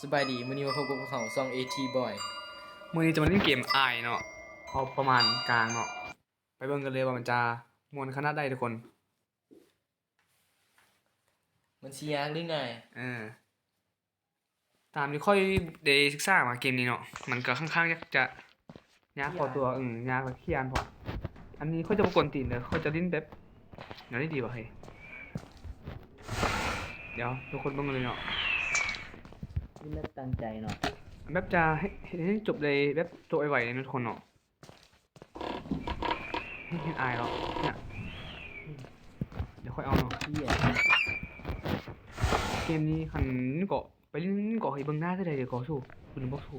ສະບາຍດີ ມື້ນີ້ມາພົບກັບພວກເຮົາຊ່ອງ ເອທີ ບອຍ ມື້ນີ້ຈະມາຫຼິ້ນເກມ ອາຍ ເນາະ ເອົາປະມານກາງເນາະ ໄປເບິ່ງກັນເລີຍວ່າມັນຈະມ່ວນຂະໜາດໃດທຸກຄົນ. ມັນຊິຍາກຫຼືງ່າຍ? ເອີ ຕາມທີ່ຂ້ອຍໄດ້ສຶກສາມາເກມນີ້ເນາະ ມັນກໍຂ້ອນຂ້າງຈະ ຍາກພໍຕົວ ເອີ ຍາກ ແລະ ຂີ້ຢ້ານພ້ອມ. ອັນນີ້ຂ້ອຍຈະບໍ່ກວນຕີນເດີ ຂ້ອຍຈະຫຼິ້ນແບບ ແນວໃດດີວະເຮີ້ຍ ດຽວທຸກຄົນເບິ່ງເລີຍເນາະ ຫຼິ້ນແບບຕັ້ງໃຈເນາະ ແບບຈະເຮັດ ເຮັດໃຫ້ຈົບໄດ້ແບບຈົບໄວໆເນາະທຸກຄົນເນາະ. ເຮັດ ເຮັດອາຍເນາະ ເນຍ ດຽວຂ້ອຍເອົາເນາະ ເກມນີ້ຄັນເກາະ ໄປຫຼິ້ນເກາະໃຫ້ເບິ່ງໜ້າເທື່ອໃດເດີກໍສູ້ ເບິ່ງບໍ່ສູ້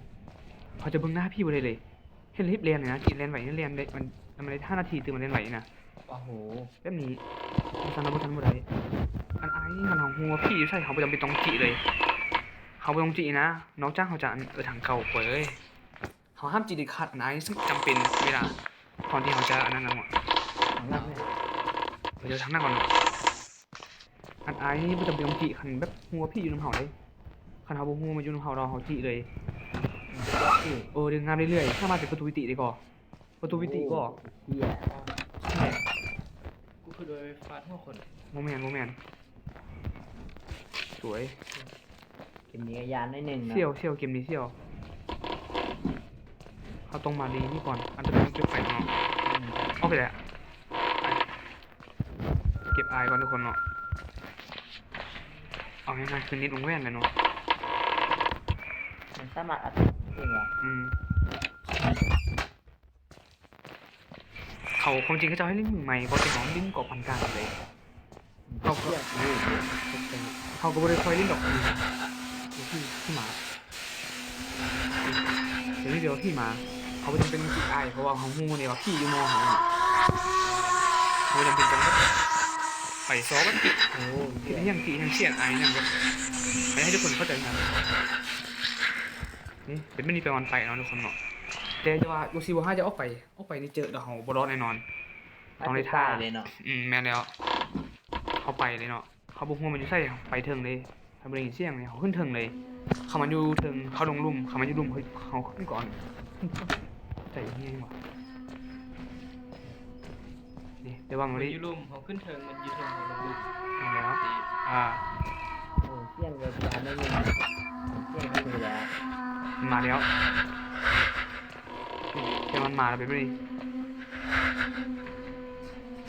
ເຂົາຈະເບິ່ງໜ້າພີ່ບໍ່ໄດ້ເລີຍ ເຫັນແລ້ວຮີບແລ່ນເລີຍນະ ຈີແລ່ນໄວ ແລ່ນໄດ້ ມັນ ມັນໄດ້ຫ້ານາທີຕື່ມມາແລ່ນໄວນະ. ໂອ້ໂຫ ແບບນີ້ບໍ່ທັນ ບໍ່ທັນບໍ່ໄດ້ ອັນອາຍນີ້ຄັນເຮົາຮູ້ວ່າຜີຢູ່ໃສ ເຮົາບໍ່ຈຳເປັນຕ້ອງຈີເລີຍ ເຮົາບໍ່ຕ້ອງຈີນະ ນອກຈາກເຮົາຈະ ເອີ ທາງເກົ່າເວີຍ ເຮົາຫ້າມຈີເດັດຂາດ ອັນອາຍນີ້ຈຳເປັນເວລາ ກ່ອນທີ່ເຮົາຈະອັນນັ້ນນະ ທາງຫຼັງເລີຍ ເອີ ທາງໜ້າກ່ອນເນາະ. ອັນອາຍນີ້ບໍ່ຈຳເປັນຕ້ອງຈີ ຄັນແບບຮູ້ວ່າຜີຢູ່ນຳເຮົາເດ້ ຄັນເຮົາບໍ່ຮູ້ວ່າມັນຢູ່ນຳເຮົາ ເຮົາຈີເລີຍ ເອີ ດຶງງາມເລື້ອຍໆ ສາມາດເປັນປະຕູມິຕິໄດ້ກໍ ປະຕູມິຕິກໍ ເອີ ເອີ ກູຄືໂດຍຟາດຫົວຄົນ ບໍ່ແມ່ນ ບໍ່ແມ່ນ ສວຍ. ເກມນີ້ກໍຢ້ານໜ້ອຍໜຶ່ງເນາະ ສ່ຽວ ສ່ຽວ ເກມນີ້ສ່ຽວ ເຮົາຕ້ອງມາດີນີ້ກ່ອນ ອັນຕະລາຍເກັບໄປເນາະ ອືມ ອອກໄປແລ້ວ ໄປ ເກັບອາຍກ່ອນທຸກຄົນເນາະ ເອົາງ່າຍໆຄືນິດວົງແຫວນແຫຼະເນາະ ມັນສາມາດອັດເອງຫວະ ອືມ. ເຂົາ ຄວາມຈິງເຂົາເຈົ້າໃຫ້ຫຼິ້ນມືໃໝ່ ເພາະເປັນຂອງຫຼິ້ນກອບປານກາງເລີຍ ເຂົາກໍ ເຂົາກໍບໍ່ໄດ້ຄ່ອຍຫຼິ້ນດອກ ທີ່ໝາ ດຽວນີ້ດຽວທີ່ໝາ ເຮົາບໍ່ຈຳເປັນຕ້ອງຈີອາຍ ເພາະວ່າເຮົາຮູ້ເດ້ວ່າຜີຢູ່ມໍເຮົາ ເຮົາບໍ່ຈຳເປັນຕ້ອງແບບໄປຊອກແບບ ໂອ້ ເຮັດອີ່ຫຍັງຈີອີ່ຫຍັງ ສຽງອາຍຫຍັງແບບ ໃຫ້ ໃຫ້ທຸກຄົນເຂົ້າໃຈນຳ ນີ້ເປັນແບບນີ້ໄປກ່ອນໄປເນາະທຸກຄົນເນາະ ແຕ່ວ່າຢູ່ຊິບໍ່ຫາຈະອອກໄປ ອອກໄປນີ້ເຈີດອກ ເຮົາບໍ່ລອດແນ່ນອນ ຕ້ອງໄດ້ຖ້າເລີຍເນາະ ອືມ ແມ່ນແລ້ວ ເຮົາໄປເລີຍເນາະ ເຮົາບໍ່ຮູ້ວ່າມັນຢູ່ໃສ ໄປເທິງເລີຍ ຖ້າບໍ່ໄດ້ຍິນສຽງນີ້ ເຮົາຂຶ້ນເທິງເລີຍ ຄັນມັນຢູ່ເທິງ ເຮົາລົງລຸ່ມ ຄັນມັນຢູ່ລຸ່ມ ເຮົາ ເຮົາຂຶ້ນກ່ອນ ໃຈເຢັນຫວະ ນີ້ ແຕ່ວ່າມັນບໍ່ໄດ້ ຢູ່ລຸ່ມ ເຮົາຂຶ້ນເທິງ ມັນຢູ່ເທິງ ເຮົາລົງລຸ່ມ ແມ່ນແລ້ວ ອ່າ ໂອ້ ສຽງເລີຍ ສຽງເລີຍ ສຽງເລີຍ ມັນມາແລ້ວ ແຕ່ມັນມາແລ້ວ ເປັນແບບນີ້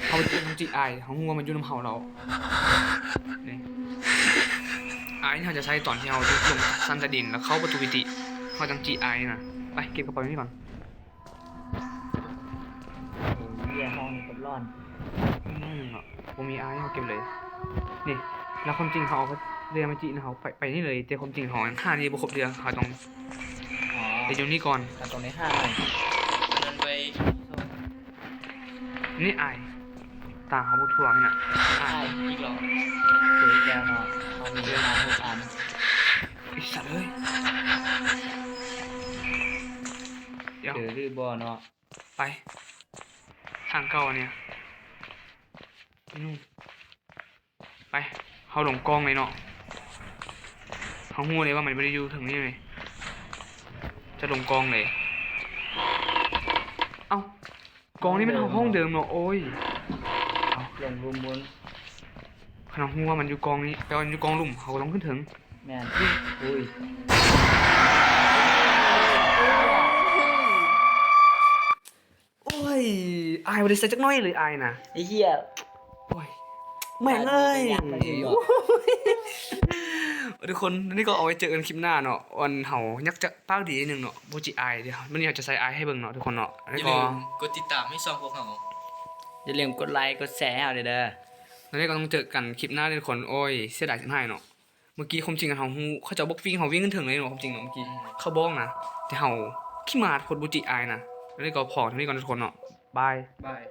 ເຮົາຕ້ອງຈີອາຍ ເຮົາຮູ້ວ່າມັນຢູ່ນຳເຮົາແລ້ວ ນີ້ ອາຍນີ້ເຮົາຈະໃຊ້ຕອນທີ່ເຮົາລົງຊັ້ນໃຕ້ດິນ ແລ້ວເຂົ້າປະຕູມິຕິ ເຮົາຈັ່ງຈີອາຍນີ້ນະ ໄປເກັບກະເປົານີ້ກ່ອນ ໂອ້ຍ ເຫື່ອຫ້ອງນີ້ກໍຫຼອນ ອືມ ບໍ່ມີອາຍ ເຮົາເກັບເລີຍ ນີ້ ແລ້ວຄວາມຈິງເຮົາເອົາເຮືອມາຈີນະ ເຮົາໄປ ໄປນີ້ເລີຍ ແຕ່ຄວາມຈິງເຮົາຫານີ້ບໍ່ຄົບເທື່ອ ເຮົາຕ້ອງ ອໍ ໄປຢູ່ນີ້ກ່ອນ ເຮົາຕ້ອງໄດ້ຫາໃໝ່ ອັນນັ້ນໄວ້ ນີ້ອາຍ ຕາເຮົາບໍ່ທົ່ວຫັ້ນນະ ອາຍ ອີກແລ້ວ ເອີ ອີກແລ້ວເນາະ ເຮົາມີເວລາຫົກອັນ ໄອ້ສັດເອີຍ ດຽວ ເອີ ຫຼືບໍ່ເນາະ ໄປ ທາງເກົ່າອັນເນີ້ຍ ອືມ ໄປ ເຮົາລົງກ້ອງເລີຍເນາະ ເຮົາຮູ້ເລີຍວ່າມັນບໍ່ໄດ້ຢູ່ເທິງນີ້ເລີຍ ຈະລົງກ້ອງເລີຍ ເອົ້າ ກ້ອງນີ້ມັນຫ້ອງເດີມເນາະ ໂອ້ຍ ເອົ້າ ລົງລຸ່ມພຸ້ນ ຄັນເຮົາຮູ້ວ່າມັນຢູ່ກ້ອງນີ້ ແປວ່າມັນຢູ່ກ້ອງລຸ່ມ ເຮົາກໍຕ້ອງຂຶ້ນເທິງ ແມ່ນ ອຸ້ຍ ໂອ້ຍ ອາຍບໍ່ໄດ້ໃສ່ຈັກໜ້ອຍເລີຍ ອາຍນະ ໄອ້ເຫື່ອ ໂອ້ຍ ແມ່ງເອີຍ ໂອ້ຍ ທຸກຄົນ ນີ້ກໍເອົາໄວ້ເຈີກັນຄລິບໜ້າເນາະ ອັນເຮົາຢາກຈະປາກດີໜຶ່ງເນາະ ບໍ່ຈີອາຍເດ ມື້ນີ້ເຮົາຈະໃສ່ອາຍໃຫ້ເບິ່ງເນາະ ທຸກຄົນເນາະ ແລ້ວກໍຢ່າລືມກົດຕິດຕາມໃຫ້ຊ່ອງພວກເຮົາ ຢ່າລືມກົດໄລກົດແຊໃຫ້ເຮົາເດີ ແລ້ວກໍຕ້ອງເຈີກັນຄລິບໜ້າເດີທຸກຄົນ ໂອ້ຍ ເສຍດາຍຊິບຫາຍເນາະ. ເມື່ອກີ້ຄວາມຈິງເຮົາຮູ້ ເຂົາເຈົ້າບໍ່ວິ່ງ ເຮົາວິ່ງຂຶ້ນເທິງເລີຍເນາະ ຄວາມຈິງເນາະ ເມື່ອກີ້ ອືມ ເຂົາບອກນະ ແຕ່ເຮົາຂີ້ໝາດໂພດ ບໍ່ຈີອາຍນະ ແລ້ວນີ້ກໍພໍເທົ່ານີ້ກ່ອນທຸກຄົນເນາະ ບາຍ ບາຍ.